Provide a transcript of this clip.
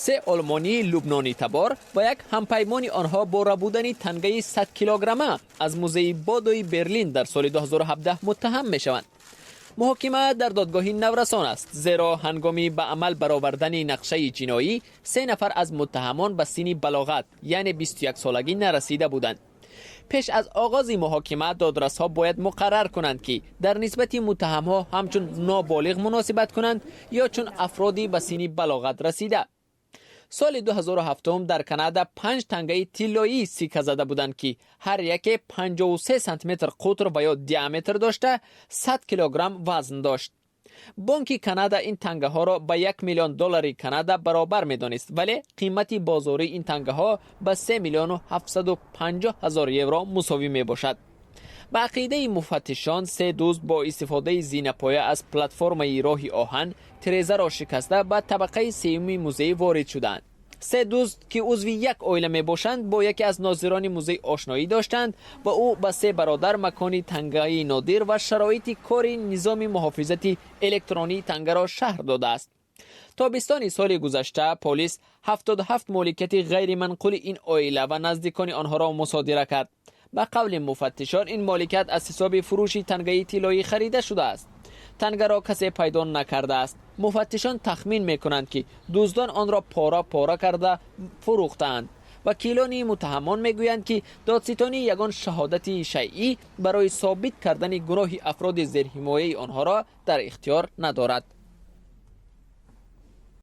Се олмонии лубнонитабор ва як ҳампаймони онҳо бо рабудани тангаи 100 килограмма аз музеи Бодои Берлин дар соли 2017 муттаҳам мешаванд. Муҳокима дар додгоҳи наврасон аст, зеро ҳангоми ба амал баровардани нақшаи ҷиноӣ се нафар аз муттаҳамон ба синни балоғат, яъне 21 солагӣ нарасида буданд. Пеш аз оғози муҳокима додрасҳо бояд муқаррар кунанд, ки дар нисбати муттаҳамҳо ҳамчун ноболиғ муносибат кунанд ё чун афроди ба синни балоғат расида. Соли 2007 дар Канада панҷ тангаи тиллоӣ сикка зада буданд, ки ҳар яке 53 сантиметр қутр ва ё диаметр дошта, 100 килограмм вазн дошт. Бонки Канада ин тангаҳоро ба 1 миллион доллари Канада баробар медонист, вале қимати бозории ин тангаҳо ба 3 миллиону 750 ҳазор евро мусовӣ мебошад. Ба ақидаи муфаттишон, се дузд бо истифодаи зинапоя аз платформаи роҳи оҳан тирезаро шикаста, ба табақаи сеюми музей ворид шуданд. Се дузд, ки узви як оила мебошанд, бо яке аз нозирони музей ошноӣ доштанд ва ӯ ба се бародар макони тангаи нодир ва шароити кори низоми муҳофизати электронии тангаро шарҳ додааст. Тобистони соли гузашта полис 77 моликияти ғайриманқули ин оила ва наздикони онҳоро мусодира кард. Ба қавли муфаттишон, ин моликият аз ҳисоби фурӯши тангаи тиллоӣ харида шудааст. Тангаро касе пайдо накардааст. Муфаттишон тахмин мекунанд, ки дуздон онро пора пора карда фурӯхтаанд. Вакилони муттаҳамон мегӯянд, ки додситонӣ ягон шаҳодати шайъӣ барои собит кардани гуноҳи афроди зерҳимояи онҳоро дар ихтиёр надорад.